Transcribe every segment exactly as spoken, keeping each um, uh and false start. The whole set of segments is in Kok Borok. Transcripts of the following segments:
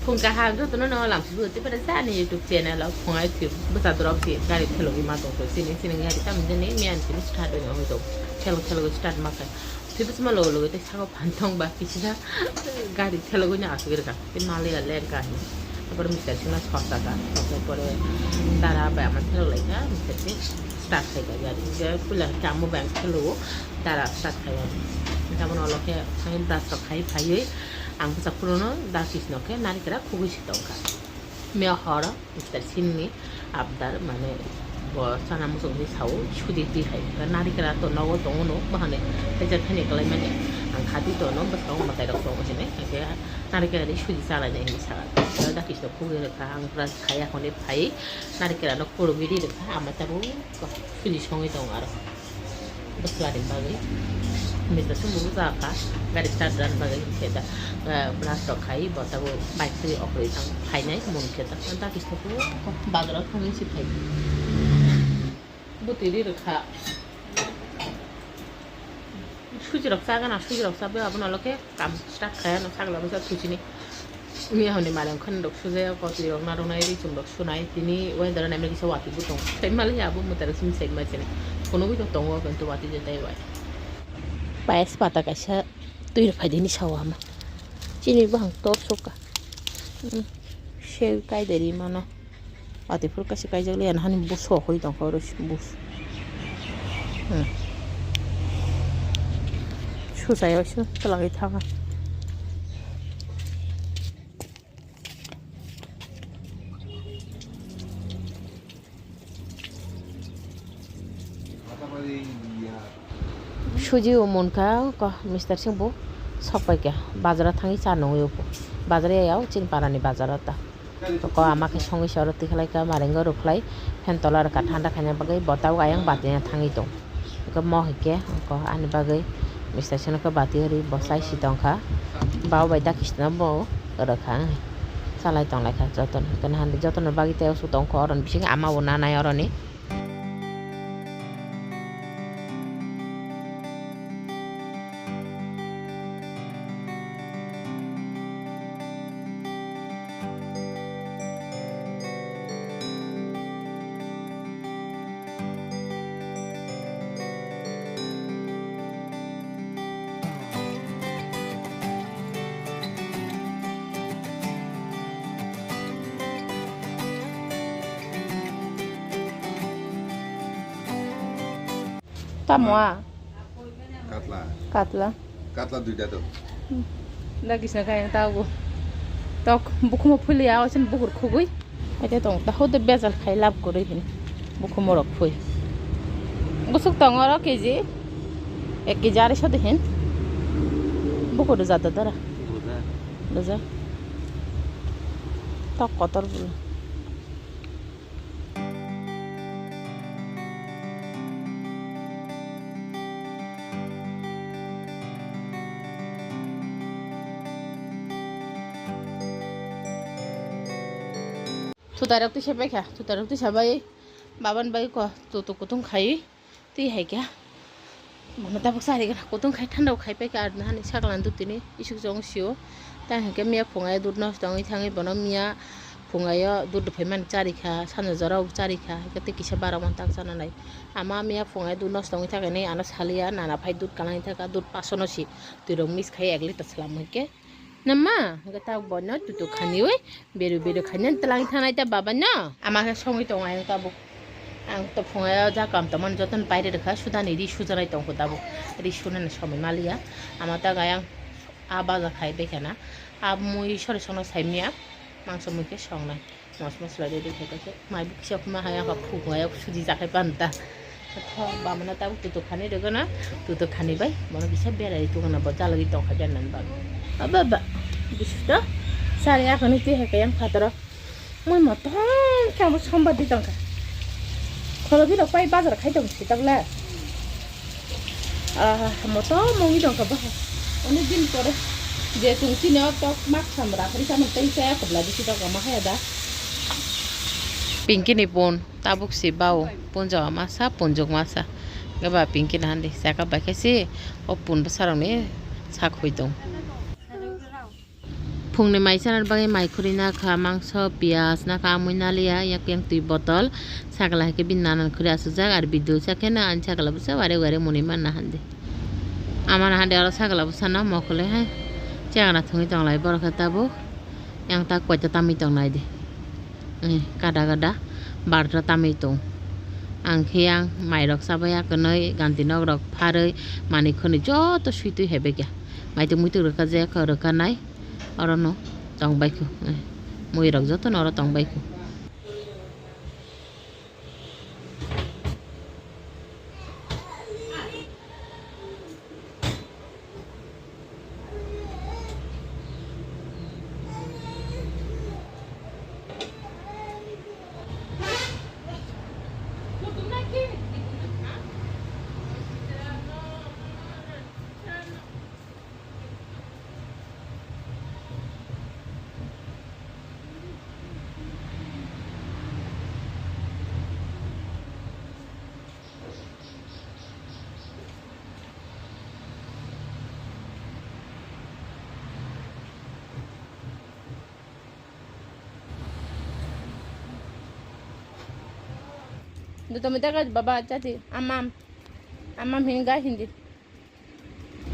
Phung kaham jotono no lamsugo tei pada sa ni YouTube channel o phung ai thwi bwsa drop si gari thelogwi ma tong to sini sini gari tam jani miyan sini start oi no to thelo thelo start ma khai thwi bwsa ma logo logo tei sabo phan tong ba kisi da gari thelogwi no asugwi rwkha tei mali ya lengka hi apor mister sina sosa ka sosa pore dara bai ama thelo lai ka mister si start khai ka gari je pula kamo bank thelo dara start khai ani tamon olo khe ang brush rok khai phaiwi ang bwsa phuru no da kis no khe nari kra khugui si tong kha. Miya horo mister sini ni abdar mane bo chana muchung ni sao suji twi hai narikra to nogo tongo no bahane teja thani kalai mani ang khati to no bwskango mwtai rok tongo hene hingke narikra ni suji chalai nai hinwi saka da kis no khugui rwkha ang pura khaya hone phai narikra no khurugui ri rwkha ama tabuk suji songwi tongo aro. Bwsla ni bagwi. Mita sumbu bwsa kha, gari start rwna bagwi hwnkhe da, ah, brush rok khai, bo tabuk bike twi okrwi thang phainai, mung khe da, da kisa ko bazar o thangwi se phai. Bwtwi ri rwkha. Suji rok cha gana, suji rok cha bai abono lo khe. Kam start khaiyano sagla bwsa thuchini. Miya hwnwi mari wngkhani rok sujaya kotwi rok narwknai ri chum rok sunai tini weather naimani kisa watwi bo tongo. Sai mali abo mwtai rok simi sai machine. Phunugwi to tongo kintu watwi je tai bai. Payas pata kaisa twi rwphai dini sawa hama. Chini bwkhang tor suka. Hmm. Se kai deri mano. Watwi phuru kaisa kaijak le, ani hani buso hoi tongkha oro buso. Hmm. Suchai o se twlangwi thangkha. Suji o munkha ko mister sing bo sok pai kha bazar o thangwi cha nungwi o bazar ya o chini para ni bazar o ta. Ko ama khe songwi se oro twi khlai kha, marengo rwkhlai, phen tola rwkha thanda khaina bagwi, bo tabuk ayang bati na thangwi tong. Hwnkhe mo hai khe ko ani bagwi mister seno khe bati rwi bo chai si tong kha. Baba bai dakisno bo rwkha, chalai tong lai kha jotono. Hwnkhe nahandi jotono bagwi tei aswk tong kha, oroni bisingo ama bo nanai oroni. Tamo a? Katla. Katla. Katla duita to. Hmm. Da kisna kaya tago. Tok bukhumo phuli a osin bukur khugui. Aite tong ta hote bezal khai lab guri hin. Bukhumo rok phui. Busuk tong oro K G. Ek K G ari sode hin. Bukur da jada dara. Bukur da. Buja. Tok kotor bulu. Thutai rok tisa bai kha, thutai rok tisa bai, baban bai ko tutu kutung khai. Twi hai khe. Bono tabuk chari gana kutung khai thanda khai pai kha, ar nahani saklan dutini isuk jong sio. Tang hinkhe miya phungai dud nosto wngwi thangwi bono miya phungaio dud rwphai mani chari kha, sanja jorao chari kha, hinkhe tei kisa bara man tak chana nai. Ama miya phungai dud nosto wngwi thangkhe nai ano saliya nana phai dud kalangwi thangkha, dud pasono si twi rok mix khai ek liter swlam hinkhe. Namma, hwnkhe tabuk bono tutu khaniwi, beru beru khainani twlang thanai ta baba no. Ama khe songwi tongo ayang tabuk. Ang to phungai o ja kam tongmani jotono pairi rwkha, sudani ri sujanai tongkho tabuk. Ri sunani somoi maliya. Ama ta gayang a baja khai bekhana. A mui sori songno saimya. Mangso mui khe songnai. Mos mosla ready khai khe mai bukisa kuma hai aka phuk hai suji jakhai panta. Tho bamana tabuk tutuk khani rwgana, tutuk khani bai bono kisa berai tongna bo jalogwi tongkha bernani bagwi. Aba ba bisusto sari akhani twi hai khe yang phataro mui motom khe abo sombar di tongkha. Kholo bino pai bazar khai tong si tabla. Ah, motom wngwi tongkha bahai. Onek din pore je chwng chini o tok mak samra phari samani tei chaya kwbla bisi tok ma haya da. Pinky ni pun tabuk si bau punjo masa punjuk masa. Gaba Pinky na handi saka bai khe si o pun bwsarok ni sak hui tong. Phungni mai chanani bagwi mai khurui nakha, mangso, piyaj nakha, amui naliya, yak yang twi botol, sakla hai khe bini nanan khurui asukjak, ar bidul sa khe no ani sakla bwsa wari wari muni manna hande. Amana hande oro sakla bwsano mokole hai chegana thungwi tonglai borok khe tabuk, yang ta koita tamwi tongnai di. Eh, kada kada barta tamwi tong. Ang khe yang mairok chabaiya kwnwi ganti nok rok pharwi manwi khwnwi joto swi twi hai baikha. Maituk muituk rwkha je kha rwkha nai. Orono tong baikho. Eh, mui rok jotono oro tong baikho. Duto mita ka baba chati amam amam hinga hindi.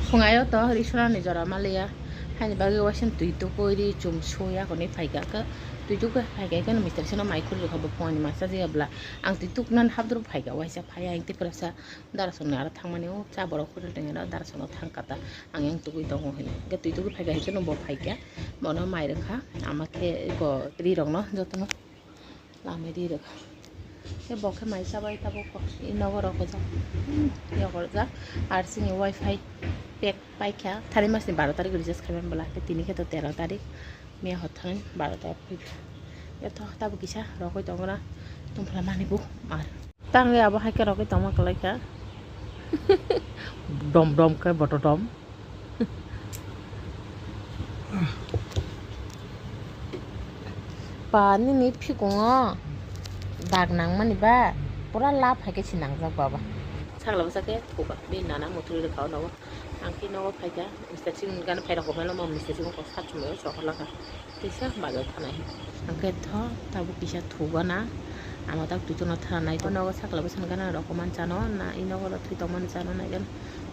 Phungaio to risorani jora maliya. Haini bagwi waising twi tukui ri chum suya koni phaikha khe. Twi tukui phaikha khe mister sino mai khurjak kha bo phungani masa jaya bwla. Ang twi tuknani habduru phaikha waisa phaiya ang tei pwrasa darasongni aro thangmani o cha borok hotel tongya darasongno thangkha ta. Ang yang tukui tongo hinwi. Hwnkhe twi tukui phaikha hwnkhe no bo phaikha. Bono mai rwkha. Ama khe eko rirokno jotono. Lamai di rwkha. Tei bo khe mai chabai tabuk kok, i nogo rok ojak. Hmm, yogorjak. Ar chini wifi pack paikha. Thani masni baro tarik recharge khaimani bwla. Tei tini khe to tero tarik. Miya hor thani baro tarik phaikha. Eto tabuk kisa rogwi tongo na. Tongphla mani bo mar. Tangwi abo hai khe rogwi tongma kwlai kha. Dom dom khe boto dom. Ba nini phikungo dag nangmani ba pura lab hai khe se nangjak baba. Sakla bwsa khe thuba bini nana muthuri rwkha o nogo. Ang khe nogo phaikha, mister sing gana phairok kok mano, mister sing kok sat chumui sohor lakha. Kisa bazar thanai. Ang khe tho tabuk kisa thugana. Ama tak twi tongna thanai. O nogo sakla bwsano gana rok man chano na, i nogo rok thwi tongmani chano nai gana.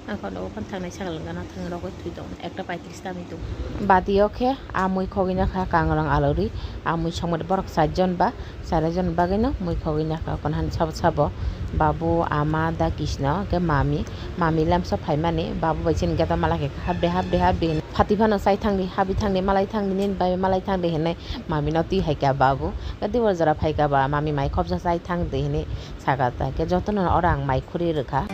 Ang khe nogo phan thangnai sakla gana thang rok thwi tong. Ekta paitris tami tong. Bati o khe a mui khogwi nakha kangrang alori. A mui songmani borok sat jon ba. Chari jon bagwino mui khogwi nakha, kon hani sabo sabo babu, ama, da Krishna, hwnkhe mami, mami lamsa phaimani, babu bai chini gata mala khe habde, habde, habde hini phati phano chai thangdi, habi thangdi, malai thangdi, nini bai malai thangdi hinwi mamino twi hai kha babu. Hwnkhe dibor jora phai kha ba, mami mai khopsa chai thangdi hinwi saka ta, hwnkhe jotono oro ang mai khurui rwkha.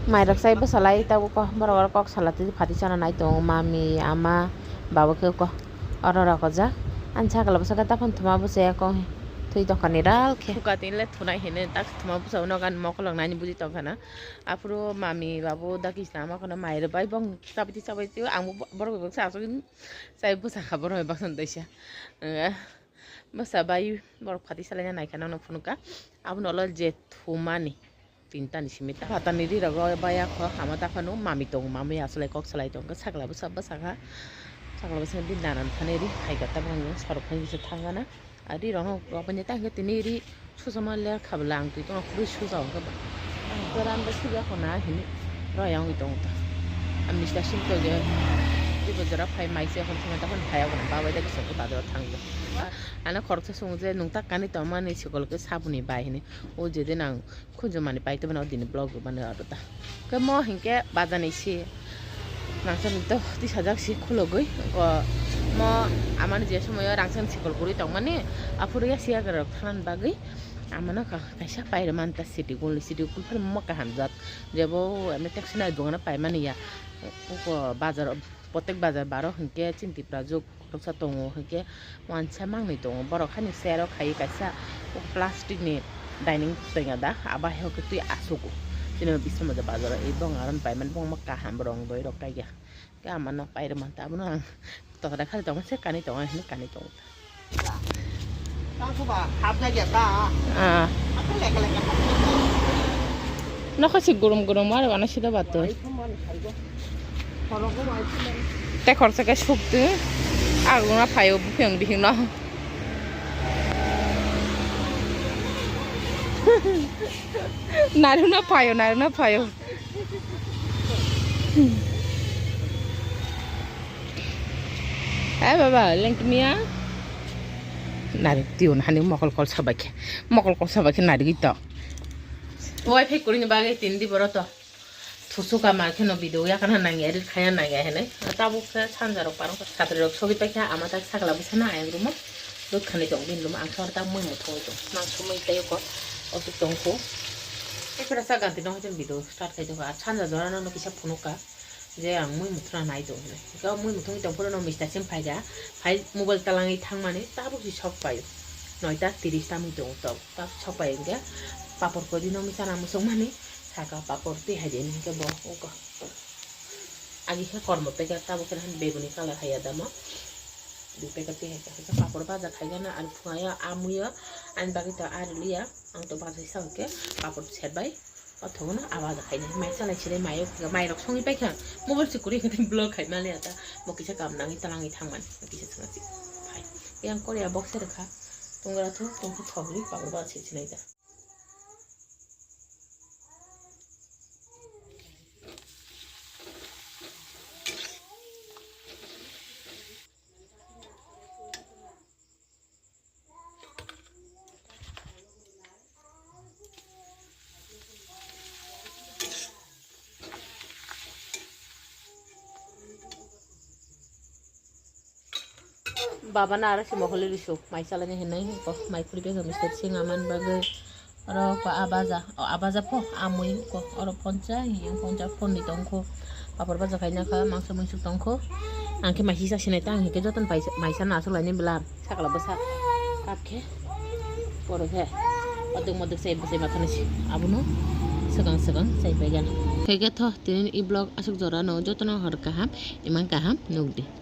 Mairok sai bwsalai tabuk kok, borok oro kok sala twi phati chana nai tongo, mami, ama, babo khe kok oro rok ojak. Ani sakla bwsakhe taphang thuma bwsaya kok thwi tongkha ni ral khe. Suka tini le thunai hini tak thuma bwsa uno gan mokolok nani buji tongkha na. Aphuru mami, babo, da Krishna ama kono mai rwbai bong chabiti chabiti ang bo borok bai bwsa asugin chai bwsa kha borok bai baksan taisa. Bwsa bai borok phati salaina naikha nangno phunukha. Abono ulo je thumani tinta ni simi ta. Phatani ri rogo baya kho ama ta phano mami tongo, mami asolai kok salai tongo. Sakla bwsa bwsa kha. Sakla bwsa bini nanan thani ri phaikha ta bangno sorok phai bisa thangana. Ari rong rok banya ta hwnkhe tini ri susa ma ler khabla ang twi tongna khurui susa hwnkhe ba. Ang kwran bai suja khona hini roi wngwi tongo ta. Ang mister sing to je twibo jora phai mai se hwn thangna ta hwn phai aboni babai da kisa kuta jora thangwi. Ano khoroksa sung je nung ta kani tongmani sikol khe saboni bai hini. O jedin ang khunju mani pai tongmani o dini vlog rwmani aro ta. Khe mo hinkhe bazani si rangchak to tisajak si khulogwi. Ko mo amani je somoyo rangchak sikol kwrwi tongmani aphuru ya siya rok thanani bagwi amano ka-, kaisa pairwmani ta city gul, city gul phano mo kaham jat. Jebo emne taxi nai dogano paimani ya. Ko bazar, protek bazar baro hinkhe chini Tripura juk. Khoroksa tongo, hinkhe wansa mangnwi tongo. Borok hani chair o khaiwi kaisa plastic ni dining tongya da, abo hai khe twi aswk o. Chini bising bazar o, i bong aro paimani bongma kaham rong doi rok kaiya. Khe amano pairwmani ta, abono ang tokra khali tongma se kanwi tongo, hini kanwi tongo. Ah. Nokha si gurum gurum aro ana sida bato. Te khorsa khe sukti. Aguna phaio buphang bihingno. Naruna phaio, naruna phaio. Eh, baba, lengkimia. Narik tiun hani mokol kol sabaikhe. Mokol kol sabaikhe narik ito. Wifi kuring bagwi tin di boro to. Thusuka mar kheno video yakana nangya, edit khaya nangya hinwi. Tabuk khe sanja rok parong kha, satri rok sogwi paikha, ama tak sakla bwsano ayang room o. Dot khani tong bini room o, ang khe oro tak mui muthungwi tong. Nang sumui tei ko, osu tongkho. Ekra sa ganti no hoiton video start khai tongkha. Ar sanja jora no kisa phunukha je ang mui muthuna nai tong hinwi. Khe mui muthungwi tong phuru no mista sim phaikha. Phai mobile talangwi thangmani tabuk si sok paio. Noita tiris tamwi tongo tok. Tak sopai hingke papor kodi no misa na musuk mani saka papor twi hai de hingke bo uko. Agi khe kormo packet tabuk khe beguni colour hai ya damo. Dui packet twi hai khe papor baja khai gana ar phunga ya amui ya ani bagwi to ari liya ang to baja sa hingke papor set bai o thogo no a baja khai nai mai salai sinai mai o mai rok songwi pai kha mobile se kwrwi hingke vlog khai mali ya ta bo kisa kam nangwi talangwi thang mani kisa swngasi phai yang Korea box se rwkha tongra thu tongkha thogri papor baja se sinai da. Baba na aro se mokol ri su mai chalani hinwi ko mai khuri bega mister singa man bagwi oro ko abaja o abaja po amui ko oro poncha yang poncha pon ni tongkho papor baja khaina kha mangsa muisuk tongkho ang khe mai sisa sinai ta ang khe jotono maisa na asuk laini bwla sakla bwsa kap khe poro khe odok modok sai bwsai mathani abono swkang swkang sai paigana khe khe tho tini i vlog asuk jora no jotono hor kaham imang kaham nukdi.